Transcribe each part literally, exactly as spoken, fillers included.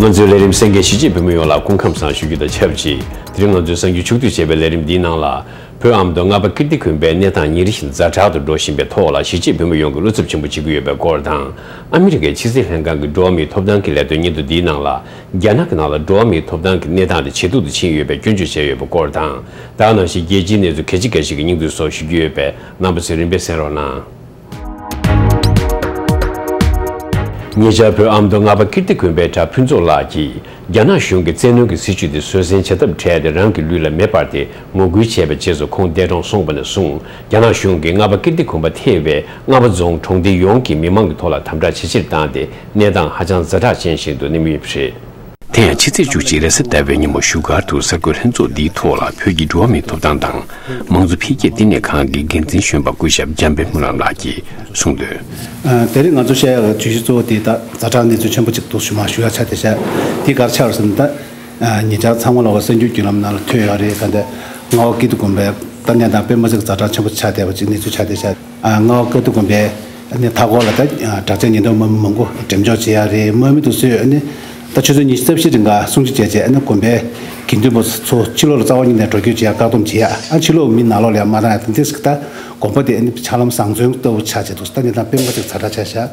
ང་ཚོའི་ལས་རིམ་གསན་མཁན་གཞིས་བྱེས་བོད་མི་ཡོངས་ལ་སྐུ་ཁམས་བཟང་ཞུ་རྒྱུ་དང་ཆབས་ཅིག་དེ་རིང་ང་ཚོས་གསར་འགྱུར་ཕྱོགས་བསྡུས་བྱས་པའི་ལས་རིམ་འདིའི་ནང་ལ། བོད་ཨ་མདོ་རྔ་པ་ཀིརྟི་དགོན་པའི་གནས་སྟངས་ཉིན་རེ་བཞིན་ཛ་དྲག་ཏུ་འགྲོ་བཞིན་པའི་ཐོག་ལ། གཞིས་བྱེས་བོད་མི་ཡོངས་ཀྱིས་བློ་འཚབ་ཆེན་པོ་བྱེད་ཀྱི་ཡོད་པའི་སྐོར་དང་། ཨ་མི་རི་ཀའི་ཕྱི་སྲིད་ལྷན་ཁང་གི་འགྲོ་བ་མིའི་ཐོབ་ཐང་གི་ལས་དོན་སྙན་ཐོ་འདིའི་ནང་ལ། རྒྱ་ནག་གི་ནང་ལ་འགྲོ་བ་མིའི་ཐོབ་ཐང་གི་གནས་སྟངས་དེ་ཇེ་སྡུག་ཏུ་ཕྱིན་ཡོད་པའི་སྐྱོན་བརྗོད་བྱས་ཡོད་པའི་སྐོར་དང་། ད་ག་ནང་བཞིན་རྒྱལ་སྤྱིའི་གནས་ཚུལ་གལ་ཆེ་གལ་ཆེ་གི་སྙིང་བསྡུས་སོགས་ཞུ་རྒྱུ་ཡོད་པས། རྣམ་པ་ཚོས་རིམ་པས་གསན་རོགས་གནང་། ཉེ་ཆར་བོད་ཨ་མདོ་རྔ་པ་ཀིརྟི་དགོན་པའི་གྲྭ་ཕུན་ཚོགས་ལགས་ཀྱིས། རྒྱ་ནག་གཞུང་གིས་བཙན་གནོན་གྱི་སྲིད་བྱུས་དེ་བཟོད་བསྲན་བྱ་ཐབས་བྲལ་ཏེ། རང་གི་ལུས་ལ་མེ་སྤར་ཏེ་ངོ་རྒོལ་བྱས་པའི་རྗེས་སུ། ཁོང་འདས་གྲོངས་སོང་བ་ནས་བཟུང་། རྒྱ་ནག་གཞུང་གིས་རྔ་པ་ཀིརྟི་དགོན་པ་ཐེ་བའི་རྔ་པ་རྫོང་གྲོང་སྡེ་ཡོངས་ཀྱི་མི་མང་གི་ཐོག་ལ་དམ་དྲག་ཇེ་ཆེར་བཏང་སྟེ། གནས་སྟངས་ཧ་ཅང་ཛ་དྲག་ཅན་ཞིག་ཏུ་སླེབས་ཡོད་པ་རེད། དེ་ཡང་ཕྱི་ཚེས་བཅུ་གཅིག་རེས་གཟའ་ཟླ་བའི་ཉིན་མོ་བཞུགས་སྒར་དུ་གསར་འགོད་ལྷན་ཚོགས་འདིའི་ཐོག་ལ་བོད་ཀྱི་འགྲོ་བ་མིའི་ཐོབ་ཐང་དང་། མང་གཙོ་འཕེལ་རྒྱས་བསྟི་གནས་ཁང་གི་འགན་འཛིན་གཞོན་པ་སྐུ་ཞབས་འཇམ་དཔལ་སྨོན་ལམ་ལགས་ཀྱིས་གསུངས་དོན། ཨ། དེ་རིང་ང་ཚོ་བཤད་ཡག་གི་བརྗོད་གཞི་གཙོ་བོ་དེ་ད་ཛ་དྲག་གནས་ཚུལ་ཆེན་པོ་གཅིག་འདུག་ཞུ་མ་ཞུ་ཡག་ཆ་དེ་ཤ་དེ་ག་རེ་ཆགས་རེད་ཟེར་ན། ད་ཨ་ཉེ་ཆར་ཚང་མ་ལོག་གི་གསར་འགྱུར་བརྒྱུད་ལམ་ནང་ལ་ཐོན་ཡོད་རེད། ག་འདྲ་རྔ་པ་ཀིརྟི་དགོན་པའི་ད་གནས་སྟངས་དཔེ་མ་སྲིད་ཀྱི་ཛ་དྲག་ཆེན་པོ་ཆགས་བསྡད་པ་ཅིག་གནས་ཚུལ་ཆགས་བསྡད་ཤག་ཨ། རྔ་པ་ཀིརྟི་དགོན་པའི་ཨ་ནི་མཐའ་འཁོར་ལ་ད་དྲག་ཆས་ཉེན་རྟོག་དམག་མི་མང་པོ་འགྲེམས་འཇོག་བྱེད་ཡག་རེད། དམག་མི་དེ་ཚོས་ཨ་ནི་ད་ཆུ་ཚོད་ཉི་ཤུ་རྩ་བཞི་རིང་ག་སྲུང་བརྩི་བྱས་བྱས། ཨ་ནི་དགོན་པའི་དགེ་འདུན་པ་ཚོ་ཕྱི་ལོགས་ལ་རྩ་བ་ཉིད་ནས་འགྲོ་སྐྱོད་བྱེད་ཡག་བཀག་སྡོམ་བྱེད་ཡག་ཨ་ཕྱི་ལོགས་མི་ནང་ལོགས་ལ་ཡང་མ་བཏང་ཡག་དེ་འདྲ་ཞིག་ད་དགོན་པ་དེ་ཨ་ནི་ཕྱག་ལམ་བཟང་བཙོན་ལྟ་བུ་ཆགས་བྱས་འདུག་ད་གནས་སྟངས་དཔེ་མ་སྲིད་ཛ་དྲག་ཆགས་ཤག་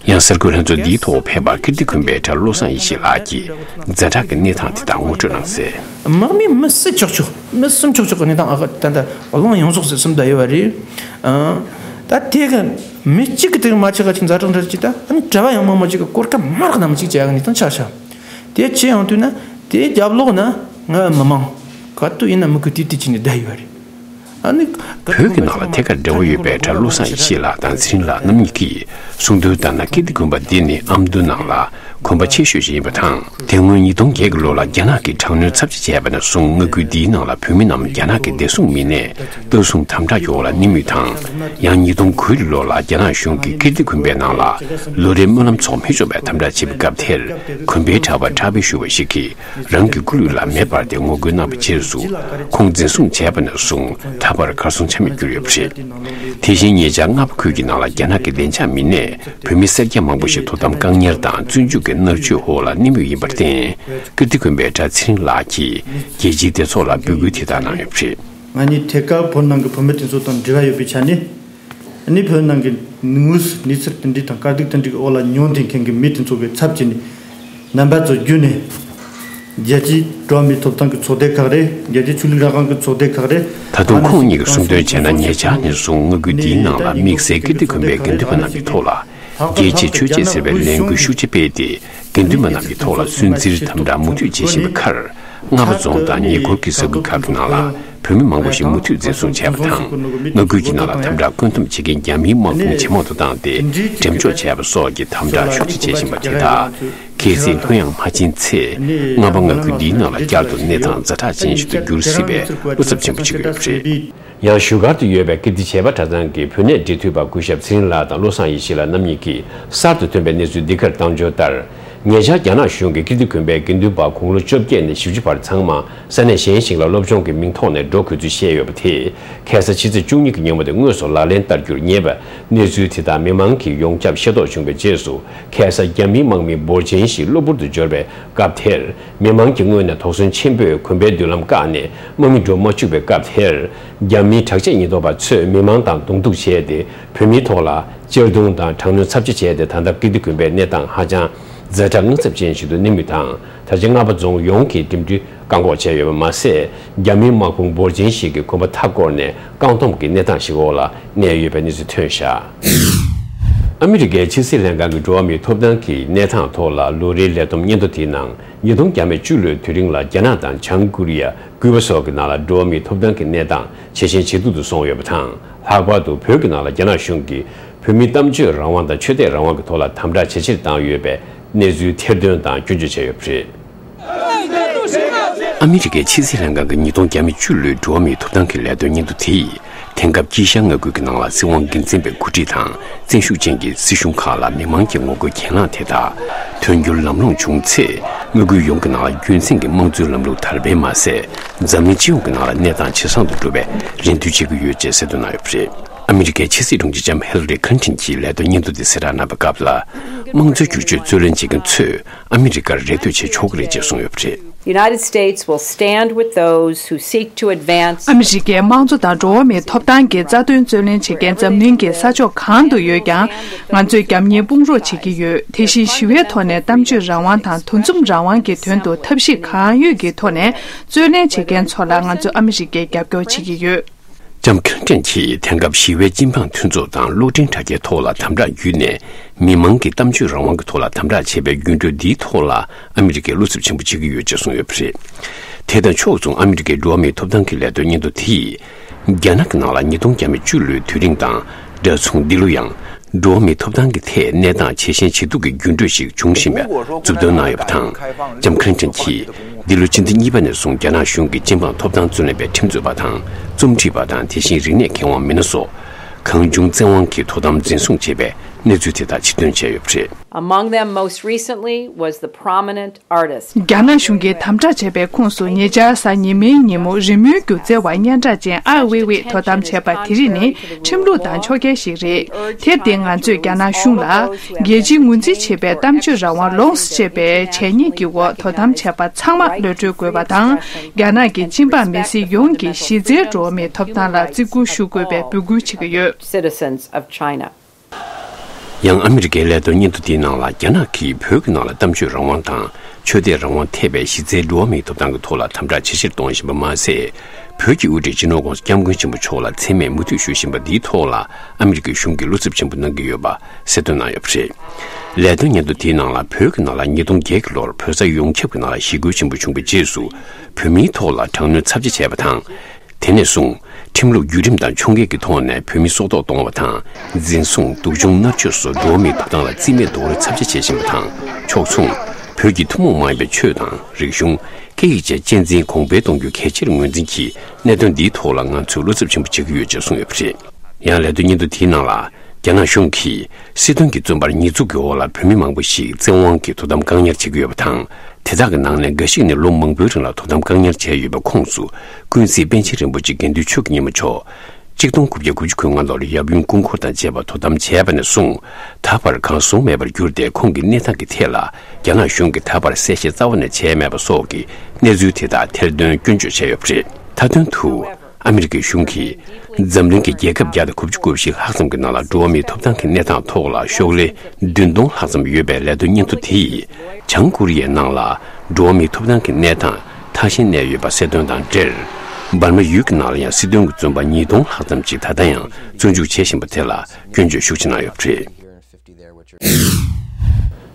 ཡང་གསར་འགོད་ལྷན་ཚོགས་འདིའི་ཐོག་ཕེབས་པ་ཀིརྟི་དགོན་པའི་གྲྭ་བློ་བཟང་ཡེ་ཤེས་ལགས་ཀྱིས་ཛ་དྲག་གི་གནས་སྟངས་དེ་དག་ངོ་སྤྲོད་གནང་གསལ། དམག་མིས་མི་བསད་ཆོག་ཆོག་མི་གསུམ་ཆོག་ཆོག་གི་གནས་སྟངས་ཨ་ཁ་ད་ལྟ་གླང་ཡོངས་རྫོགས་སུ་གསུམ་བསྡད་ཡོད་པ་རེད། ཨ། ད་དེ་གི་མི་གཅིག་གི་དེ་མ་ཆགས་ཀ་ཅིག་ཛ་དྲག་འདྲ་ཅིག་ད་ཨ་ནི་གྲྭ་པ་ཡང་མང་མང་ཅིག་གི་གོར་ཁ་མར་གནམ་གཅིག་བྱས་ཀ་གནས་སྟངས་ཆགས་ཤག་དེ་ཅི་ཡང་དུས་ན་དེ་རྒྱབ་ལོགས་ན་ང་མི་མང་ག་དུས་ཡིན་ན་མི་གི་དུས་དུས་ཅི་ནས་བསྡད་ཡོད་པ་རེད། ཨ་ནི། བོད་ཀྱི་ནང་ལ་ཐད་ཀར་འབྲེལ་བ་ཡོད་པའི་གྲྭ་བློ་བཟང་ཡེ་ཤེས་ལགས་དང་ཚེ་རིང་ལགས་རྣམ་གཉིས་ཀྱིས་གསུངས་དོན་ལྟར་ན། ཀིརྟི་དགོན་པ་འདི་ནི་ཨ་མདོ་ནང་ལ་དགོན་པ་ཆེ་ཤོས་ཤིག་ཡིན་པ་དང་། དེ་སྔོན་ཉིས་སྟོང་བརྒྱད་ཀྱི་ལོ་ལ་རྒྱ་ནག་གིས་དྲག་གནོན་ཚབས་ཆེ་བྱས་པ་ནས་བཟུང་། མངའ་ཁུལ་འདིའི་ནང་ལ་བོད་མི་རྣམས་རྒྱ་ནག་གི་བདེ་སྲུང་མི་སྣས་ལྟ་སྲུང་དམ་དྲག་གི་འོག་ལ་གནས་མུས་དང་། ཡང་ཉིས་སྟོང་དགུ་ལོ་ལ་རྒྱ་ནག་གཞུང་གིས་ཀིརྟི་དགོན་པའི་ནང་ལ་ལོ་རེའི་སྨོན་ལམ་ཚོགས་མི་ཆོག་པའི་དམ་དྲག་བྱེད་པའི་སྐབས་དེར། དགོན་པའི་གྲྭ་པ་གྲྭ་སྤེལ་ཞུ་བ་ཞིག་གིས། རང་གི་སྐུ་ལུས་ལ་མེ་སྤར་ཏེ་ངོ་རྒོལ་གནང་བའི་རྗེས་སུ། ཁོང་འཛིན་བཟུང་བྱས་པ་ནས་བཟུང་ད་བར་གར་སོང་ཆ་མེད་གྱུར་ཡོད་པ་རེད། དེ་བཞིན་ཉེ་ཆར་རྔ་པ་ཁུལ་གྱི་ནང་ལ་རྒྱ་ནག་གི་བདེ་འཇགས་མི་སྣས་བོད་མི་སེར་སྐྱ་མང་པོ་ཞིག་དོ་དམ་བཀག་ཉར་དང་བཙོན་འཇུག་གི་མནར་གཅོད་འོག་ལ་གནས་མུས་ཡིན་པར་བརྟེན། ཀིརྟི་དགོན་པའི་གྲྭ་ཚེ་རིང་ལགས་ཀྱིས་རྒྱལ་སྤྱིའི་སྡེ་ཚོགས་ལ་འབོད་སྐུལ་དེ་ལྟར་གནང་ཡོད་པ་རེད། ང་གཉིས་ཐད་ཀར་བོད་ནང་གི་བོད་མི་དེ་ཚོ་དང་འབྲེལ་བ་ཡོད་པའི་ཆ་ནས། ནི་བོད་ནང་གི་དངོས་སུ་གནས་ཚུལ་དེ་འདྲའི་དང་དཀའ་སྡུག་དེ་འདྲའི་འོག་ལ་མྱོང་བསྡད་མཁན་གྱི་མི་དེ་ཚོ་གི་ཚབ་བྱས་ནས། རྣམ་པ་ཚོ་བརྒྱུད་ནས། རྒྱལ་སྤྱིའི་འགྲོ་བ་མིའི་ཐོབ་ཐང་གི་ཚོགས་སྡེ་ཁག་རེད། རྒྱལ་སྤྱིའི་ཆོས་ལུགས་ལྷན་ཁང་གི་ཚོགས་སྡེ་ཁག་རེད། ད་དུང་ཁོང་གཉིས་ཀྱིས་གསུངས་དོན་བྱས་ན། ཉེ་ཆར་ནས་བཟུང་མངའ་ཁུལ་འདིའི་ནང་ལ་དམིགས་བསལ་ཀིརྟི་དགོན་པའི་དགེ་འདུན་པ་རྣམས་ཀྱི་ཐོག་ལ། རྒྱལ་གཅེས་ཆོས་གཅེས་ཟེར་བའི་ལས་འགུལ་ཤུགས་ཆེ་སྤེལ་ཏེ། དགེ་འདུན་པ་རྣམས་ཀྱི་ཐོག་ལ་སུན་གཙེར་དམ་དྲག་མུ་མཐུད་བྱེད་བཞིན་པའི་ཁར། རྔ་པ་རྫོང་དང་ཉེ་འཁོར་གྱི་ས་ཁུལ་ཁག་གི་ནང་ལ་བོད་མི་མང་པོ་ཞིག་མུ་མཐུད་འཛིན་བཟུང་བྱས་པ་དང་། མངའ་ཁུལ་གྱི་ནང་ལ་དམ་དྲག་བཀོད་འདོམས་བྱེད་མཁན་རྒྱ་མིའི་དམག་དཔུང་ཇེ་མང་དུ་བཏང་སྟེ། འགྲེམས་འཇོག་བྱས་པ་སོགས་ཀྱི་དམ་དྲག་ཤུགས་ཆེ་བྱེད་བཞིན་པ་དེ་དག་གལ་སྲིད་ལྷོད་ཡངས་མ་ཕྱིན་ཚེ། རྔ་པ་མངའ་ཁུལ་འདིའི་ནང་ལ་བསྐྱར་དུ་གནས་སྟངས་ཛ་དྲག་ཅན་ཞིག་ཏུ་འགྱུར་སྲིད་པའི་བློ་འཚབ་ཆེན་པོ་བྱེད་ཀྱི་ཡོད་པ་རེད། ཡང་བཞུགས་སྒར་དུ་ཡོད་པའི་ཀིརྟི་བྱེས་པ་གྲྭ་ཚང་གི་བོད་གནས་འབྲེལ་མཐུད་པ་སྐུ་ཞབས་ཚེ་རིང་ལགས་དང་བློ་བཟང་ཡེ་ཤེས་ལགས་རྣམ་གཉིས་ཀྱིས་གསར་དུ་ཐོན་པའི་གནས་ཚུལ་འདི་གར་བཏང་འབྱོར་ལྟར། ཉེ་ཆར་རྒྱ་ནག་གཞུང་གིས་ཀིརྟི་དགོན་པའི་དགེ་འདུན་པ་དགུང་ལོ་བཅོ་བརྒྱད་ནས་བཞི་བཅུ་བར་ཚང་མ་ས་གནས་གཞན་ཞིག་ལ་སློབ་སྦྱོང་གི་མིང་ཐོག་ནས་འགྲོ་དགོས་ཚུལ་བཤད་ཡོད་པ་དེས། ཁ་སང་ཕྱི་ཚེས་བཅུ་གཉིས་ཀྱི་ཉིན་མོ་དེ་དངོས་སུ་ལག་ལེན་བསྟར་རྒྱུར་ཉེ་བའི་གནས་ཚུལ་དེ་དག་མི་མང་གིས་ཡོངས་ཁྱབ་ཤེས་རྟོགས་བྱུང་བའི་རྗེས་སུ། ཁ་སང་རྒྱ་མིའི་དམག་མི་འབོར་ཆེན་ཞིག་གློ་བུར་དུ་འབྱོར་བའི་སྐབས་དེར། མི་མང་གི་ངོས་ནས་དོགས་ཟོན་ཆེན་པོས་དགོན་པའི་མདུན་ལམ་བཀག་ནས་དམག་མི་འགྲོ་མ་བཅུག་པའི་སྐབས་དེར། རྒྱ་མིའི་དྲག་ཆས་ཉེན་རྟོག་པ་ཚོས་མི་མང་དང་གདོང་ཐུག་བྱས་ཏེ། བོད་མིའི་ཐོག་ལ་གཅར་རྡུང་དང་དྲག་གནོན་ཚབས་ཆེ་བྱས་ཏེ། ད་ལྟ་ཀིརྟི་དགོན་པའི་གནས་སྟངས་ཧ་ཅང་ཛ་དྲག་དངངས་འཚབ་ཅན་ཞིག་ཏུ་གནས་མུས་དང་། ད་ཆ་རྔ་པ་རྫོང་ཡོངས་ཀྱིས་འགྲིམ་འགྲུལ་བཀག་འགོག་བྱས་ཡོད་པ་མ་ཟད། རྒྱ་མིའི་དམག་དཔུང་འབོར་ཆེན་ཞིག་གིས་དགོན་པ་མཐའ་བསྐོར་ནས་བཀག་སྡོམ་གྱི་གནས་སྟངས་ཤིག་འོག་ལ་གནས་ཡོད་པའི་གནས་ཚུལ་ཐོན་བཞག་ཨ་མི་རི་ཀའི་ཕྱི་སྲིད་ལྷན་ཁང་གི་འགྲོ་བ་མིའི་ཐོབ་ཐང་གི་གནས་སྟངས་ཐོག་ལ་ལོ་རེའི་ལས་བསྡོམས་སྙན་ཐོ་དེའི་ནང་། ཉིས་སྟོང་བཅུ་ལོའི་དུས་རིང་ལ་རྒྱ་ནག་དང་བྱང་ཀོ་རི་ཡ། ཀུའུ་པ་སོགས་ཀྱི་ནང་ལ་འགྲོ་བ་མིའི་ཐོབ་ཐང་གི་གནས་སྟངས་ཇེ་ཞན་ཇེ་སྡུག་ཏུ་སོང་ཡོད་པ་དང་། ལྷག་པར་དུ་བོད་ཀྱི་ནང་ལ་རྒྱ་ནག་གཞུང་གིས་བོད་མིའི་གཏམ་བརྗོད་རང་དབང་དང་ཆོས་དད་རང་དབང་གི་ཐོག་ལ་དམ་དྲག་ཇེ་ཆེར་བཏང་ཡོད་པའི་གནས་ཚུལ་ཐེར་འདོན་དང་སྐྱོན་བརྗོད་བྱས་ཡོད་པ་རེད། ཨ་མི་རི་ཀའི་ཕྱི་སྲིད་ལྷན་ཁང་གི་ཉིས་སྟོང་བཅུ་ལོའི་འགྲོ་བ་མིའི་ཐོབ་ཐང་གི་ལས་དོན་སྙན་ཐོ་དེས། དེང་སྐབས་དཀྱིལ་ཤར་མངའ་ཁུལ་གྱི་ནང་ལ་སྲིད་དབང་སྒེར་འཛིན་པའི་འགོ་ཁྲིད་དང་བཙན་ཤུགས་ཅན་གྱི་སྲིད་གཞུང་ཁག་ལ་མི་མང་གི་ངོ་རྒོལ་གྱེན་ལངས་དེ་དག་དོན་འགྱུར་ལམ་ལྷོང་བྱུང་ཚེ། མངའ་ཁུལ་ཡོངས་ཀྱི་ནང་ལ་རྒྱུན་སྲིང་གི་དམངས་གཙོའི་ལམ་ལུགས་དར་སྤེལ་མ་ཟད། འཛམ་གླིང་སྤྱི་ཡོངས་ཀྱི་ནང་ལ་གནས་སྟངས་ཇེ་བཟང་དུ་འགྲོ་བའི་རེ་འདུན་བྱེད་ཀྱི་ཡོད་ཅེས་གསལ་སྟོན་གནང་ཡོད་པ་རེད། ཨ་མི་རི་ཀའི་ཕྱི་སྲིད་དྲུང་ཆེ་ལྕམ་ཧེ་ལ་རི་ཁ་ལིན་ཊོན་གྱིས་ལས་དོན་སྙན་ཐོ་འདི་གསལ་བསྒྲགས་གནང་བའི་སྐབས་ལ། དམངས་གཙོའི་བསྒྱུར་བཅོས་རྩོད་ལེན་བྱེད་མཁན་ཚོས་ཨ་མི་རི་ཀར་རེ་ལྟོས་བྱེད་ཆོག་གི་རེད་ཅེས་གསུངས་ཡོད་པ་རེད། The United States will stand with those who seek to advance. ཨ་མི་རི་ཀའི་དམངས་གཙོ་དང་འགྲོ་བ་མིའི་ཐོབ་ཐང་གི་རྩ་དོན་རྩོད་ལེན་བྱེད་མཁན་འཛམ་གླིང་གི་ས་ཕྱོགས་གང་དུ་ཡོད་ཀྱང་། ང་ཚོས་རྒྱབ་གཉེར་དཔུང་རོགས་བྱེད་ཀྱི་ཡོད། དེ་བཞིན་ཞི་བའི་ཐོག་ནས་གཏམ་བརྗོད་རང་དབང་དང་འདུ་འཛོམས་རང་དབང་གི་དོན་དུ་ཐབས་ཤེས་གང་ཡོད་ཀྱི་ཐོག་ནས་རྩོད་ལེན་བྱེད་མཁན་ཚོ་ལ་ང་ཚོ་ཨ་མི་རི་ཀས་རྒྱབ་སྐྱོར་བྱེད་ཀྱི་ཡོད། ལྕམ་ཁ་ལིན་ཊོན་གྱིས་དེང་སྐབས་ཞི་བའི་སྤྱི་འབངས་མཐུན་ཚོགས་དང་གློག་འཕྲིན་དྲ་རྒྱའི་ཐོག་ལ་དམ་དྲག་བརྒྱུད་ནས་མི་མང་གི་གཏམ་བརྗོད་རང་དབང་གི་ཐོག་ལ་དམ་དྲག་བྱས་པའི་རྒྱུན་སྤྲོད་འདིའི་ཐོག་ལ་ཨ་མི་རི་ཀས་བློ་འཚབ་ཆེན་པོ་བྱེད་ཀྱི་ཡོད་ཅེས་གསུངས་ཡོད་པ་རེད། དེ་དང་ཕྱོགས་མཚུངས་ཨ་མི་རི་ཀའི་འགྲོ་བ་མིའི་ཐོབ་ཐང་གི་ལས་དོན་སྙན་ཐོ་དེས། རྒྱ་ནག་གི་ནང་ལ་ཉིས་སྟོང་བཅུ་ལོའི་དུས་རིང་དང་འདྲ་མཚུངས་འདི་ལོ་ཡང་། འགྲོ་བ་མིའི་ཐོབ་ཐང་གི་ཐད་གནས་སྟངས་ཇེ་ཞན་ཇེ་སྡུག་གི་འགྱུར་འགྲོས་ཤིག་འབྱུང་བཞིན་པའི་མཛུབ་སྟོན་གནང་ཡོད་པ་དང་། ལྕམ་ཁ་ལིན་ཊོན་གྱིས་འདི་ལོ་ཕྱི་ཟླ་གཉིས་པ་ནས་བཟུང་རྒྱ་ནག་གཞུང་གིས་སྤྱི་འབངས་ཐོབ་ཐང་རྩོད་ལེན་པའི་ཁྲིམས་རྩོད་པ་དང་རྩོམ་སྒྲིག་པ་དང་དེ་བཞིན་རིག་གནས་མཁས་དབང་མི་སྣ་སོགས་གང་བྱུང་བཙན་དབང་གིས་དོ་དམ་འཛིན་བཟུང་བྱས་པའི་གནས་ཚུལ་དེ་དག་ཕྱིར་འདོན་བྱས་ཡོད་པ་རེད། Among them most recently was the prominent artist. རྒྱ་ནག་གཞུང་གིས་དམ་དྲག་བྱས་པའི་ཁོངས་སུ་ཉེ་ཆར་གཟའ་ཉི་མའི་ཉིན་མོ་རི་མོའི་སྒྱུ་རྩལ་བ་སྙན་གྲགས་ཅན་ཨའེ་ཝེ་ཝེ་དོ་དམ་བྱས་པ་དེ་རིགས་ནི་ཁྲིམས་ལུགས་དང་ཕྱོགས་འགལ་ཞིག་རེད། དེར་བརྟེན་ང་ཚོས་རྒྱ་ནག་གཞུང་ལ་རྒྱལ་སྤྱིའི་ངོས་འཛིན་བྱས་པའི་གཏམ་བརྗོད་རང་དབང་ལོངས་སུ་སྤྱད་པའི་བྱས་ཉེས་ཀྱི་འོག་དོ་དམ་བྱས་པ་ཚང་མ་གློད་གྲོལ་དགོས་པ་དང་། རྒྱ་ནག་གི་སྤྱི་འབངས་མི་སེར་ཡོངས་ཀྱི་གཞི་རྩའི་འགྲོ་བ་མིའི་ཐོབ་ཐང་ལ་བརྩི་བཀུར་ཞུ་དགོས་པའི་འབོད་སྐུལ་བྱེད་ཀྱི་ཡོད། Citizens of China. ཡང་ཨ་མི་རི་ཀའི་ལས་དོན་སྙན་ཐོ་དེའི་ནང་ལ་རྒྱ་ནག་གིས་བོད་ཀྱི་ནང་ལ་གཏམ་བརྗོད་རང་དབང་དང་ཆོས་དད་རང་དབང་ཐེ་བའི་གཞི་རྩའི་འགྲོ་བ་མིའི་ཐོབ་ཐང་གི་ཐོག་ལ་དམ་དྲག་ཇེ་ཆེར་གཏོང་བཞིན་པ་མ་ཟད། བོད་ཀྱི་དབུ་ཁྲིད་སྤྱི་ནོར་༸གོང་ས་༸སྐྱབས་མགོན་ཆེན་པོ་མཆོག་ལ་མཚན་སྨད་མུ་མཐུད་ཞུ་བཞིན་པ་འདིའི་ཐོག་ལ་ཨ་མི་རི་ཀའི་གཞུང་གིས་བློ་འཚབ་ཆེན་པོ་གནང་གི་ཡོད་པ་གསལ་སྟོན་གནང་ཡོད་པ་རེད། ལས་དོན་སྙན་ཐོ་དེའི་ནང་ལ་བོད་ཀྱི་ནང་ལ་ཉིས་སྟོང་བརྒྱད་ཀྱི་ལོར་བོད་ས་ཡོངས་ཁྱབ་ཀྱི་ནང་ལ་ཞི་རྒོལ་ཆེན་པོ་བྱུང་བའི་རྗེས་སུ་བོད་མིའི་ཐོག་ལ་དྲག་གནོན་ཚབས་ཆེ་བྱས་པ་དང་། དེ་ནས་བཟུང་ཁྲིམས་ལུགས་བརྒྱུད་རིམ་དང་ཕྱོགས་འགལ་གྱི་ཐོག་ནས་བོད་མི་སྲོག་ཐོག་གཏོང་བ་དང་། འཛིན་བཟུང་། སྡུག་སྦྱོང་། མནར་གཅོད་སོགས་འགྲོ་བ་མིའི་ཐོབ་ཐང་ལ་རྩིས་མེད་རྡོག་རོལ་ཚབས་ཆེ་བྱེད་བཞིན་པ་དང་། ཕྱོགས་མཚུངས། བོད་ཀྱི་ཐུན་མོང་མ་ཡིན་པའི་ཆོས་དང་རིག་གཞུང་། སྐད་ཡིག་བཅས་གཅེས་འཛིན་གོང་འཕེལ་གཏོང་རྒྱུ་གལ་ཆེར་ངོས་འཛིན་གྱིས་གནད་དོན་འདིའི་ཐོག་ལ་ང་ཚོས་བློ་འཚབ་ཆེན་པོ་བྱེད་ཀྱི་ཡོད་ཅེས་གསུངས་ཡོད་པ་རེད། ཡང་ལས་དོན་སྙན་ཐོ་དེའི་ནང་ལ། རྒྱ་ནག་གཞུང་གིས་སྲིད་དོན་གྱི་བཙོན་པར་ཉེས་འཛུགས་ཀྱི་འོག་ལ་བོད་མི་མང་པོ་ཞིག་བཙན་དབང་གིས་དོ་དམ་བཀག་ཉར་བྱེད་ཀྱི་ཡོད་པ་དང་། དེ་དག་གི་ནང་ནས་འགའ་ཞིག་ནི་ལོ་མང་པོའི་རིང་ལ་དོ་དམ་བཀག་ཉར་བྱས་ཡོད་པའི་ཁོངས་སུ། ཀུན་གཟིགས་པཎ་ཆེན་རིན་པོ་ཆེ་དགེ་འདུན་ཆོས་ཀྱི་ཉི་མ་མཆོག་ཆིག་སྟོང་དགུ་བརྒྱ་དགུ་བཅུ་གོ་ལྔ་ལོར་ཡབ་ཡུམ་སྐུ་འཁོར་དང་བཅས་པ་དོ་དམ་བྱས་པ་ནས་བཟུང་། ད་བར་གང་སོང་མེད་པར་གྱུར་ཏེ། ཁོང་གི་གནས་སྟངས་ཀྱི་ཐད་ལ་རྒྱ་ནག་གཞུང་གིས་ད་བར་གསལ་བཤད་རྩ་བ་ནས་བྱས་མེད་པ་སོགས་ཀྱི་གནས་ཚུལ་དེ་དག་ཐེར་འདོན་སྐྱོན་བརྗོད་བྱས་ཡོད་པ་རེད། མཐའ་དོན་དུ། ཨ་མི་རི་ཀའི་གཞུང་གིས་འཛམ་གླིང་གི་རྒྱལ་ཁབ་བརྒྱ་དང་གོ་བཅུ་གོ་བཞི་ལྷག་ཙམ་གྱི་ནང་ལ་འགྲོ་བ་མིའི་ཐོབ་ཐང་གི་གནས་སྟངས་ཐོག་ལ་ཤོག་ལྷེ་བདུན་སྟོང་ལྷག་ཙམ་ཡོད་པའི་ལས་དོན་སྙན་ཐོ་དེ་ཡིས། བྱང་ཀོ་རི་ཡའི་ནང་ལ་འགྲོ་བ་མིའི་ཐོབ་ཐང་གི་གནས་སྟངས་ཐ་ཞན་གནས་ཡོད་པ་གསལ་སྟོན་དང་འབྲེལ། འབར་མ་ཡུལ་གྱི་ནང་ལ་ཡང་སྲིད་དོན་གྱི་བཙོན་པ་ཉིས་སྟོང་ལྷག་ཙམ་ཅིག་ད་ལྟ་ཡང་བཙོན་འཇུག་བྱེད་བཞིན་པ་དེ་ལ་སྐྱོན་བརྗོད་ཤུགས་ཆེ་གནང་ཡོད་པ་རེད།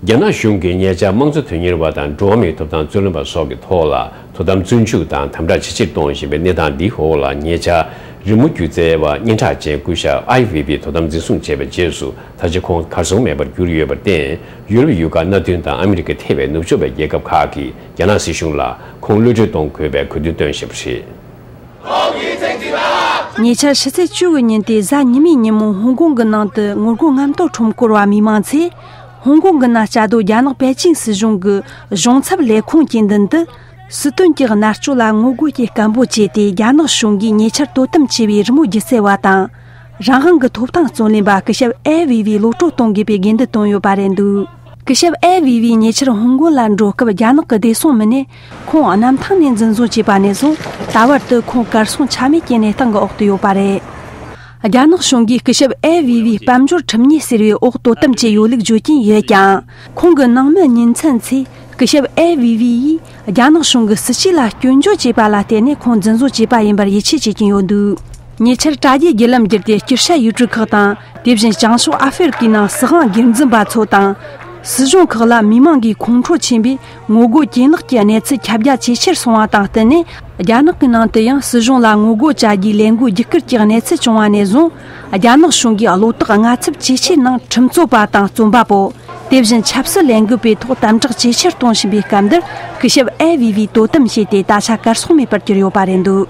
རྒྱ་ནག་གཞུང་གིས་ཉེ་ཆར་དམངས་གཙོ་དོན་གཉེར་བ་དང་འགྲོ་བ་མིའི་ཐོབ་ཐང་རྩོད་ལེན་པ་སོགས་ཀྱི་ཐོག་ལ་དོ་དམ་བཙོན་འཇུག་དང་དམ་དྲག་ཇེ་ཆེར་གཏོང་བཞིན་པའི་གནས་སྟངས་འདིའི་འོག་ལ། ཉེ་ཆར་རི་མོ་སྒྱུ་རྩལ་བ་སྙན་གྲགས་ཅན་སྐུ་ཞབས་ཨའི་ཝེ་ཝེ་དོ་དམ་འཛིན་བཟུང་བྱས་པའི་རྗེས་སུ། ད་ཆ་ཁོང་གར་སོང་མེད་པར་གྱུར་ཡོད་པར་བརྟེན། ཡུ་རོབ་ཡུལ་ཁག་མནའ་མཐུན་དང་ཨ་མི་རི་ཀ་ཐེ་བའི་ནུབ་ཕྱོགས་པའི་རྒྱལ་ཁབ་ཁག་གིས་རྒྱ་ནག་སྲིད་གཞུང་ལ་ཁོང་གློད་གྲོལ་གཏོང་དགོས་པའི་གོ་སྐབས་བཏོན་བཞིན་པ་རེད། ཉེ་ཆར་ཕྱི་ཚེས་བཅུ་དགུ་ཉིན་ཏེ་གཟའ་ཉི་མའི་ཉིན་མོ་ཧོང་ཀོང་གི་ནང་དུ་ངོ་རྒོལ་རྔམ་སྟོན་ཁྲོམ་སྐོར་བ་མི་མང་ཚོས། ཧོང་ཀོང་གི་ནང་བཅའ་སྡོད་རྒྱ་ནག་པེ་ཅིང་སྲིད་གཞུང་གི་གཞུང་ཚབ་ལས་ཁུངས་ཀྱི་མདུན་དུ། སྲིད་དོན་གྱི་མནར་གཅོད་ལ་ངོ་རྒོལ་གྱི་སྐད་འབོད་བྱས་ཏེ། རྒྱ་ནག་གཞུང་གིས་ཉེ་ཆར་དོ་དམ་བྱས་པའི་རི་མོ་སྒྱུ་རྩལ་བ་དང་། རང་དབང་གི་ཐོབ་ཐང་རྩོད་ལེན་པ་སྐུ་ཞབས་ཨའེ་ཝེ་ཝེ་གློད་གྲོལ་གཏོང་དགོས་པའི་དགོས་འདུན་བཏོན་ཡོད་པ་རེད་འདུག་སྐུ་ཞབས་ཨའེ་ཝེ་ཝེ་ཉེ་ཆར་ཧོང་ཀོང་ལ་འགྲོ་སྐབས་རྒྱ་ནག་གི་བདེ་སྲུང་མི་སྣས་ཁོང་གནམ་ཐང་ནས་འཛིན་བཟུང་བྱས་པ་ནས་བཟུང་། ད་བར་དུ་ཁོང་གར་སོང་ཆ་མེད་ཀྱི་གནས་སྟངས་ཀྱི་འོག་ཏུ་ཡོད་པ་རེད། རྒྱ་ནག་གཞུང་གིས་སྐུ་ཞབས་ཨའེ་ཝེ་ཝེ་དཔལ་འབྱོར་ཁྲིམས་ཉེས་ཟེར་བའི་འོག་དོ་དམ་བྱས་ཡོད་ལུགས་བརྗོད་ཀྱིན་ཡོད་ཀྱང་། ཁོང་གི་ནང་མི་ཉིན་མཚན་ཚོས་སྐུ་ཞབས་ཨའེ་ཝེ་ཝེ་ཡིས་རྒྱ་ནག་གཞུང་གི་སྲིད་བྱུས་ལ་སྐྱོན་བརྗོད་བྱས་པ་ལ་བརྟེན་ནས་ཁོང་འཛིན་བཟུང་བྱས་པ་ཡིན་པར་ཡིད་ཆེས་བྱེད་ཀྱིན་ཡོད་འདུག་ཉེ་ཆར་དྲ་རྒྱའི་བརྒྱུད་ལམ་བརྒྱུད་དེ་དཀྱིལ་ཤར་ཡུལ་གྲུ་ཁག་དང་། དེ་བཞིན་བྱང་ཕྱོགས་ཨ་ཧྥེ་རི་ཀའི་ནང་སྲིད་དབང་སྒེར་འཛིན་པ་ཚོ་དང་། སྲིད་གཞུང་ཁག་ལ་མི་མང་གིས་ཁོང་ཁྲོ་ཆེན་པོས་ངོ་རྒོལ་གྱེན་ལོག་གི་གནས་ཚུལ་ཁྱབ་རྒྱ་ཇེ་ཆེར་སོང་བ་དང་བསྟུན་ནས། རྒྱ་ནག་གི་ནང་དུ་ཡང་སྲིད་གཞུང་ལ་ངོ་རྒོལ་བྱ་རྒྱུའི་ལས་འགུལ་བརྒྱུད་སྐུལ་གྱི་གནས་ཚུལ་བྱུང་བ་ནས་བཟུང་། རྒྱ་ནག་གཞུང་གིས་བློ་ཐག་སྔ་ཚབས་ཇེ་ཆེའི་ནང་ཁྲིམས་རྩོད་པ་དང་རྩོམ་པ་པོ། དེ་བཞིན་ཆབ་སྲིད་ལས་འགུལ་པའི་ཐོག་དམ་དྲག་ཇེ་ཆེར་གཏོང་བཞིན་པའི་སྐབས་འདིར། སྐུ་ཞབས་ཨའེ་ཝེ་ཝེ་དོ་དམ་བྱས་ཏེ། ད་ཆ་གར་སོང་མེད་པར་གྱུར་ཡོད་པ་རེད་འདུག་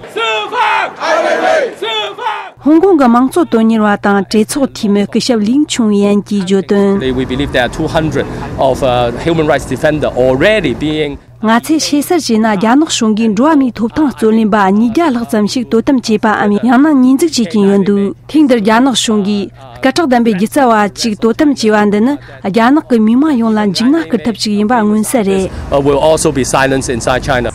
ཧོང་ཀོང་གི་དམངས་གཙོ་དོན་གཉེར་བ་དང་གྲོས་ཚོགས་འཐུས་མི་སྐུ་ཞབས་ལིང་ཆུང་ཡན་གྱིས་བརྗོད་དོན། We believe there are two hundred of uh, human rights defender already being ང་ཚོས་ཤེས་གསལ་བྱས་ན། རྒྱ་ནག་གཞུང་གིས་འགྲོ་བ་མིའི་ཐོབ་ཐང་རྩོད་ལེན་པ་ཉིས་བརྒྱ་ལྷག་ཙམ་ཞིག་དོ་དམ་བྱས་པའམ་ཡང་ན་ཉེས་འཛུགས་བྱེད་ཀྱིན་ཡོད་འདུག་ཐེངས་འདིར་རྒྱ་ནག་གཞུང་གིས་སྐད་གྲགས་ལྡན་པའི་སྒྱུ་རྩལ་བ་གཅིག་དོ་དམ་བྱས་པ་འདི་ནི་རྒྱ་ནག་གི་མི་མང་ཡོངས་ལ་འཇིགས་སྣང་སྐུལ་ཐབས་ཤིག་ཡིན་པ་མངོན་གསལ་རེད། Uh, will also be silenced inside China.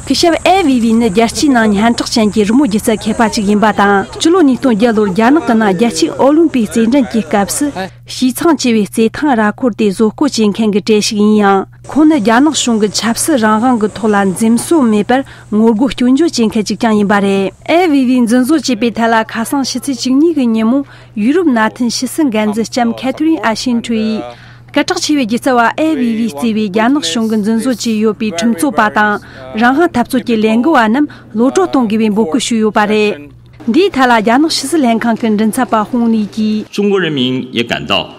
སྐུ་ཞབས་ཨེ་ཝི་ཝི་ནི་རྒྱལ་སྤྱིའི་ནང་སྙན་གྲགས་ཅན་གྱི་རི་མོ་སྒྱུ་རྩལ་མཁས་པ་ཞིག་ཡིན་པ་དང་། སྤྱི་ལོ་ཉིས་སྟོང་བརྒྱད་ལོར་རྒྱ་ནག་གི་ནང་རྒྱལ་སྤྱིའི་ཨོ་ལིམ་པིག་རྩེད་འགྲན་གྱི་སྐབས་སུ། བྱས་ཙང་ཆེ་བའི་རྩེད་ཐང་ར་འཁོར་དེ་བཟོ་བཀོད་བྱེད་མཁན་གྱི་གྲས་ཤིག་ཡིན་ཡང་། ཁོང་ནི་རྒྱ་ནག་གཞུང་གི་ཆབ་སྲིད་རང་དབང་གི་ཐོག་ལ་འཛེམ་ཟོན་མེད་པར་ངོ་རྒོལ་སྐྱོན་བརྗོད་བྱེད་མཁན་ཅིག་ཀྱང་ཡིན་པ་རེད། ཨེ་ཝི་ཝི་འཛིན་བཟུང་བྱས་པའི་ཐད་ལ། ཁ་སང་ཕྱི་ཚེས་བཅུ་གཉིས་ཀྱི་ཉིན་མོ་ཡུ་རོབ་མནའ་མཐུན་ཕྱི་སྲིད་འགན་འཛིན་ལྕམ་ཁེ་ཐི་རིན་ཨ་ཤིན་ཁྲུ་ཡིས། སྐད་གྲགས་ཆེ་བའི་སྒྱུ་རྩལ་བ་ཨེ་ཝི་ཝི་གཙོས་པའི་རྒྱ་ནག་གཞུང་གིས་འཛིན་བཟུང་བྱས་ཡོད་པའི་ཁྲིམས་རྩོད་པ་དང་། རང་དབང་འཐབ་རྩོད་ཀྱི་ལས་འགུལ་བ་རྣམས་གློད་གྲོལ་གཏོང་དགོས་པའི་འབོད་སྐུལ་ཞུས་ཡོད་པ་རེད། འདིའི་ཐད་ལ་རྒྱ་ནག་ཕྱི་སྲིད་ལྷན་ཁང་གི་མགྲིན་ཚབ་པ་ཧུང་ལི་གིས། 中国人民也感到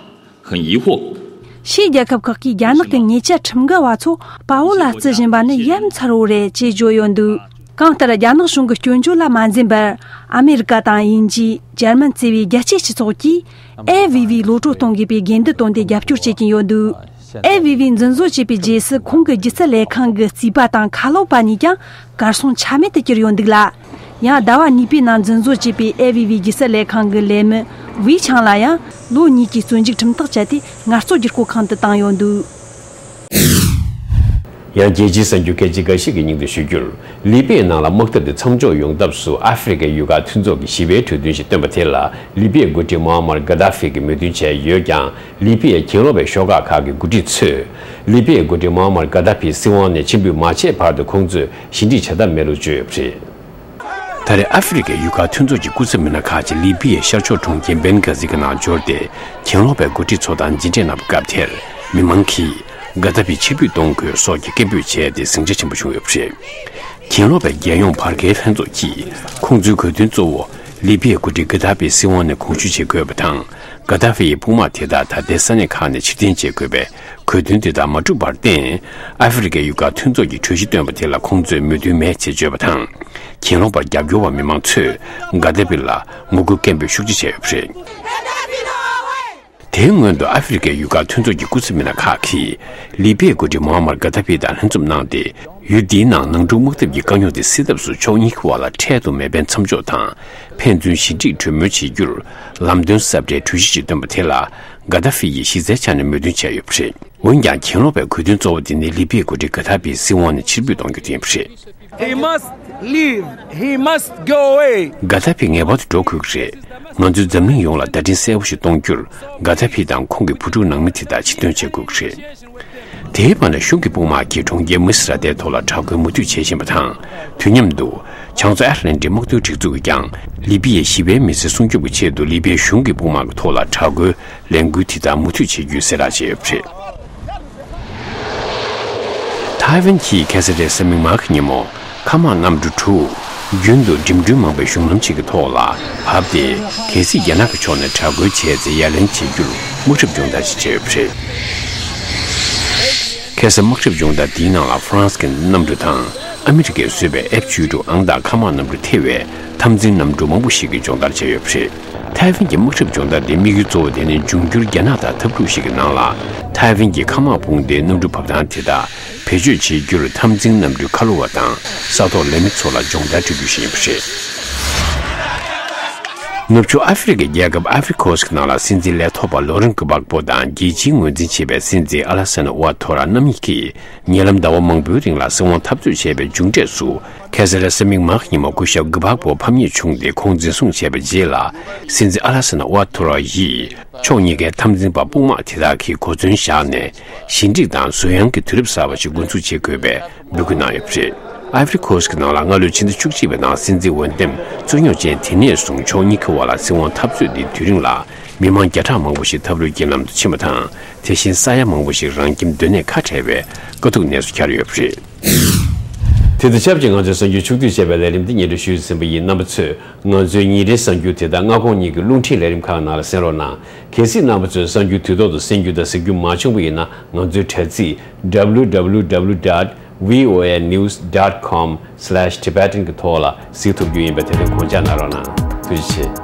很疑惑。 ཕྱིའི་རྒྱལ་ཁབ་ཁག་གིས་རྒྱ་ནག་གི་ཉེ་ཆར་ཁྲིམས་འགལ་བ་ཚོ་དཔའ་བོ་ལ་བརྩི་བཞིན་པ་ནི་ཡ་མཚར་བོ་རེད་ཅེས་བརྗོད་ཡོད་འདུག་གང་ལྟར། རྒྱ་ནག་གཞུང་གི་སྐྱོན་བརྗོད་ལ་མ་འཛེམ་པར། ཨ་མེ་རི་ཀ་དང་དབྱིན་ཇི། འཇར་མན་བརྩིས་པའི་རྒྱལ་སྤྱིའི་སྤྱི་ཚོགས་ཀྱིས་ཨེ་ཝི་ཝི་གློད་གྲོལ་གཏོང་དགོས་པའི་དགོས་འདུན་བཏོན་ཏེ་རྒྱབ་སྐྱོར་བྱེད་ཀྱིན་ཡོད་འདུག་ཨེ་ཝི་ཝི་འཛིན་བཟུང་བྱས་པའི་རྗེས་སུ། ཁོང་གི་སྒྱུ་རྩལ་ལས་ཁང་གི་རྩིས་པ་དང་ཁ་ལོ་པ་གཉིས་ཀྱང་གར་སོང་ཆ་མེད་དུ་གྱུར་ཡོད་འདུག་ལ། ཡང་ཟླ་བ་གཉིས་པའི་ནང་འཛིན་བཟུང་བྱས་པའི་ཨེ་ཝི་ཝི་སྒྱུ་རྩལ་ལས་ཁང་གི་ལས་མི་ཝི་ཆང་ལ་ཡང་ལོ་གཉིས་ཀྱི་བཙོན་འཇུག་ཁྲིམས་ཐག་བཅད་དེ་ངལ་རྩོལ་བསྒྱུར་བཀོད་ཁང་དུ་བཏང་ཡོད་འདུག་ཡང་རྒྱལ་སྤྱིའི་གསར་འགྱུར་སྐད་ཆ་འགའ་ཞིག་གི་སྙིང་དུ་ཞུ་རྒྱུར། ལི་པི་ཡའི་ནང་ལ་དམག་འཐབ་དེ་མཚམས་འཇོག་ཡོང་ཐབས་སུ་ཨ་ཧྥེ་རི་ཁའི་ཡུལ་ཁག་མཐུན་ཚོགས་ཀྱིས་ཞི་བའི་གྲོས་མཐུན་ཞིག་བཏོན་པ་དེ་ལ་ལི་པི་ཡའི་འགོ་ཁྲིད་མོ་ཨ་མར་གྷ་དཱ་ཧྥི་གིས་མོས་མཐུན་བྱས་ཡོད་ཀྱང་། ལི་པི་ཡའི་གྱེན་ལོག་པའི་ཤོག་ཁག་ཁག་གི་འགོ་ཁྲིད་ཚོས་ལི་པི་ཡའི་འགོ་ཁྲིད་མོ་ཨ་མར་གྷ་དཱ་ཧྥི་སྲིད་དབང་ནས་ཕྱིར་འབུད་མ་བྱས་བར་དུ་ཁོང་ཚོས་ཞི་འགྲིག་བྱ་ཐབས་མེད་ལུགས་བརྗོད་ཡོད་པ་རེད། ད་རེས་ཨ་ཧྥེ་རི་ཁའི་ཡུལ་ཁག་མཐུན་ཚོགས་ཀྱི་སྐུ་ཚབ་མི་སྣ་ཁག་ཅིག་ལི་པི་ཡའི་ཤར་ཕྱོགས་གྲོང་ཁྱེར་བེན་གྷ་ཟི་གི་ནང་འབྱོར་ཏེ། གྱེན་ལོག་པའི་འགོ་ཁྲིད་ཚོ་དང་མཇལ་འཕྲད་གནང་བའི་སྐབས་དེར། མི་མང་གིས་གྷ་དཱ་ཧྥི་ཕྱིར་འབུད་གཏོང་དགོས་སོགས་ཀྱི་སྐད་འབོད་བྱས་ཏེ་ཟིང་ཆ་ཆེན་པོ་བྱུང་ཡོད་པ་རེད། གྱེན་ལོག་པའི་རྒྱལ་ཡོངས་བར་བརྒལ་ལྷན་ཚོགས་ཀྱིས་ཁོང་ཚོའི་དགོས་འདུན་གཙོ་བོ་ལི་པི་ཡའི་འགོ་ཁྲིད་གྷ་དཱ་ཧྥི་སྲིད་དབང་ནས་དགོངས་ཞུ་བྱེད་དགོས་པ་དང་། གྷ་དཱ་ཧྥི་ཡི་དཔུང་དམག་དེ་དག་ད་ལྟའི་ས་གནས་ཁག་ནས་ཕྱིར་འཐེན་བྱེད་དགོས་པའི་གོ་དོན་དེ་དག་མ་འགྲུབ་པར་བརྟེན། ཨ་ཧྥེ་རི་ཁའི་ཡུལ་ཁག་མཐུན་ཚོགས་ཀྱིས་གྲོས་གཞི་བཏོན་པ་དེ་ལ་ཁོང་ཚོས་མོས་མཐུན་མེད་ཅེས་བརྗོད་པ་དང་། གྱེན་ལོག་པར་རྒྱབ་སྐྱོར་བ་མི་མང་ཚོས་གྷ་དཱ་ཧྥི་ལ་ངོ་རྒོལ་སྐད་འབོད་ཤུགས་ཆེ་བྱས་ཡོད་པ་རེད། དེའི་སྔོན་དུ་ཨ་ཧྥེ་རི་ཁའི་ཡུལ་ཁག་མཐུན་ཚོགས་ཀྱི་སྐུ་ཚབ་མི་སྣ་ཁག་གིས་ལི་པི་ཡའི་འགོ་ཁྲིད་མོ་ཨ་མར་གྷ་དཱ་ཧྥི་དང་ལྷན་འཛོམས་གནང་སྟེ། ཡུལ་འདིའི་ནང་ནང་འཁྲུག་དམག་འཐབ་ཀྱི་དཀའ་རྙོག་དེ་སེལ་ཐབས་སུ་ཕྱོགས་གཉིས་ཀྱི་བར་ལ་འཕྲལ་དུ་མེ་འཕེན་མཚམས་འཇོག་དང་། ཕན་ཚུན་ཞི་འགྲིག་གྲོས་མོལ་བྱེད་རྒྱུར་ལམ་སྟོན་གསལ་བསྒྲགས་གྲོས་གཞི་ཞིག་བཏོན་པ་དེ་ལ་གྷ་དཱ་ཧྥི་ཡིས་གཞི་རྩའི་ཆ་ནས་མོས་མཐུན་བྱས་ཡོད་པ་རེད། འོན་ཀྱང་། གྱེན་ལོག་པའི་གོ་དོན་གཙོ་བོ་དེ་ནི་ལི་པི་ཡའི་འགོ་ཁྲིད་གྷ་དཱ་ཧྥི་སྲིད་དབང་ནས་ཕྱིར་འབུད་གཏོང་རྒྱུ་དེ་ཡིན་པ་རེད། He must leave. He must go away. གྷ་དཱ་ཧྥི་ངེས་པར་དུ་འགྲོ་དགོས་ཀྱི་རེད། ང་ཚོས་འཛམ་གླིང་ཡོངས་ལ་བརྡ་འཕྲིན་གསལ་པོ་ཞིག་གཏོང་རྒྱུར་གྷ་དཱ་ཧྥི་དང་ཁོང་གི་བུ་ཕྲུག་ནང་མི་དེ་དག་ཕྱིར་འདོན་བྱེད་དགོས་ཀྱི་རེད། དེའི་བར་ན་གཞུང་གི་དཔུང་དམག་གིས་གྲོང་ཁྱེར་མི་སི་ར་ཏའི་ཐོག་ལ་དྲག་རྒོལ་མུ་མཐུད་བྱེད་བཞིན་པ་དང་། དུས་མཉམ་དུ། བྱང་མཚོ་ཨེཊ་ལན་ཊིག་དམག་དོན་སྒྲིག་འཛུགས་ཀྱིས་ཀྱང་ལི་པི་ཡའི་ཞི་བའི་མི་སེར་སྲུང་སྐྱོབ་ཀྱི་ཆེད་དུ་ལི་པི་ཡའི་གཞུང་གི་དཔུང་དམག་གི་ཐོག་ལ་དྲག་རྒོལ་ལས་འགུལ་དེ་དག་མུ་མཐུད་བྱེད་རྒྱུའི་གསལ་བསྒྲགས་བྱས་ཡོད་པ་རེད། ཐའེ་ཝན་གྱིས་ཁ་སང་རེས་གཟའ་མིག་དམར་གྱི་ཉིན་མོ། མཁའ་དམག་གནམ་གྲུ་དྲུག་རྒྱུན་དུ་འགྲིམ་འགྲུལ་མང་པའི་གཞུང་ལམ་ཞིག་གི་ཐོག་ལ་བབས་ཏེ། གལ་སྲིད་རྒྱ་ནག་གི་ཕྱོགས་ནས་དྲག་རྒོལ་བྱས་ཚེ་ཡ་ལན་བྱེད་རྒྱུར་དམག་འཁྲབ་སྦྱོང་བརྡར་ཞིག་བྱས་ཡོད་པ་རེད། ཁ་སང་དམག་འཁྲབ་སྦྱོང་བརྡར་འདིའི་ནང་ལ་ཧྥ་རན་སི་གི་གནམ་གྲུ་དང་། ཨ་མི་རི་ཀས་བཟོས་པའི་ཨེཕ་བཅུ་དྲུག་ཨང་རྟགས་མཁའ་དམག་གནམ་གྲུ་ཐེ་བའི་འཐབ་འཛིང་གནམ་གྲུ་མང་པོ་ཞིག་གིས་སྦྱོང་བརྡར་བྱས་ཡོད་པ་རེད། ཐའེ་ཝན་གྱི་དམག་འཁྲབ་སྦྱོང་བརྡར་འདིའི་དམིགས་ཡུལ་གཙོ་བོ་དེ་ནི་འབྱུང་འགྱུར་རྒྱ་ནག་དང་འཐབ་འཁྲུག་ཞིག་གི་ནང་ལ། ཐའེ་ཝན་གྱི་མཁའ་དམག་དཔུང་སྡེའི་གནམ་གྲུ་འབབ་ཐང་དེ་དག་བེད་སྤྱོད་བྱེད་རྒྱུར་འཐབ་འཛིང་གནམ་གྲུའི་ཁ་ལོ་བ་དང་ས་ཐོག་ལས་མི་ཚོ་ལ་སྦྱོང་བརྡར་སྤྲོད་རྒྱུ་ཞིག་ཡིན་པ་རེད། ནུབ་ཕྱོགས་ཨ་ཧྥེ་རི་ཁའི་རྒྱལ་ཁབ་ཨ་ཧྥེ་རི་ཁོ་སི་ཀི་ནང་ལ་སྲིད་འཛིན་ལས་ཐོག་པ་ལོ་རན་གྷི་བག་པོ་དང་རྒྱལ་སྤྱིའི་ངོས་འཛིན་བྱེད་པའི་སྲིད་འཛིན་ཨ་ལ་ས་ན་ཝ་ཐོ་ར་རྣམ་གཉིས་ཀྱིས། ཉེ་ལམ་ཟླ་བ་མང་པོའི་རིང་ལ་སྲིད་དབང་འཐབ་རྩོད་བྱས་པའི་མཇུག་འབྲས་སུ། ཁ་སང་རེས་གཟའ་མིག་དམར་གྱི་ཉིན་མོ་སྐུ་ཞབས་གྷི་བག་པོ་ཕམ་ཉེས་བྱུང་སྟེ་ཁོང་འཛིན་བཟུང་བྱས་པའི་རྗེས་ལ། སྲིད་འཛིན་ཨ་ལ་ས་ན་ཝ་ཐོ་ར་ཡིས་ཕྱོགས་གཉིས་ཀའི་འཐབ་འཛིང་པ་དཔུང་དམག་དེ་དག་གིས་གོ་མཚོན་བཞག་ནས་ཞི་འགྲིག་དང་གཟུགས་ཡངས་ཀྱི་དུས་རབས་གསར་པ་ཞིག་འགོ་འཛུགས་བྱེད་དགོས་པའི་འབོད་སྐུལ་གནང་ཡོད་པ་རེད། ཨ་ཧྥེ་རི་ཁོ་སི་ཀི་ནང་ལ་སྔ་ལོའི་ཕྱི་ཟླ་བཅུ་གཅིག་པའི་ནང་སྲིད་འཛིན་འོས་འདེམས་རྩོད་རྙོག་ཅན་དེ་ནས་བཟུང་ཕྱོགས་གཉིས་ཀྱི་བར་ལ་སྲིད་དབང་འཐབ་རྩོད་འདིའི་དུས་རིང་ལ་མི་མང་བརྒྱ་ཕྲག་མང་པོ་ཞིག་འཐབ་རོལ་རྐྱེན་ལམ་དུ་ཕྱིན་པ་དང་། དེ་བཞིན་ས་ཡ་མང་པོ་ཞིག་རང་ཁྱིམ་སྡོད་གནས་ཁ་བྲལ་བའི་དཀའ་སྡུག་གནས་སུ་གྱར་ཡོད་པ་རེད། དེ་དང་ཆབས་ཅིག་ང་ཚོའི་གསར་འགྱུར་ཕྱོགས་བསྡུས་བྱས་པའི་ལས་རིམ་འདི་སྙན་སྒྲོན་ཞུས་ཟིན་པ་ཡིན། རྣམ་པ་ཚོས་ང་ཚོའི་ཉིན་རེའི་གསར་འགྱུར་དེ་དག་མངའ་ཁོངས་གཉིས་ཀྱི་རླུང་འཕྲིན་ལས་རིམ་ཁག་ནང་ལ་གསན་རོགས་གནང་། གལ་སྲིད་རྣམ་པ་ཚོས་གསར་འགྱུར་དུས་ཐོག་ཏུ་གསན་རྒྱུ་དང་གཟིགས་རྒྱུ་མ་བྱུང་བ་ཡིན་ན། ང་ཚོའི་དྲ་ཚིགས་W W W dot V O A news dot com slash Tibetan གི་ཐོག་ལ་གཟིགས་ཐུབ་རྒྱུ་ཡིན་པས། དེ་དོན་དགོངས་འཇགས་གནང་རོགས་གནང་། ཐུགས་རྗེ་ཆེ།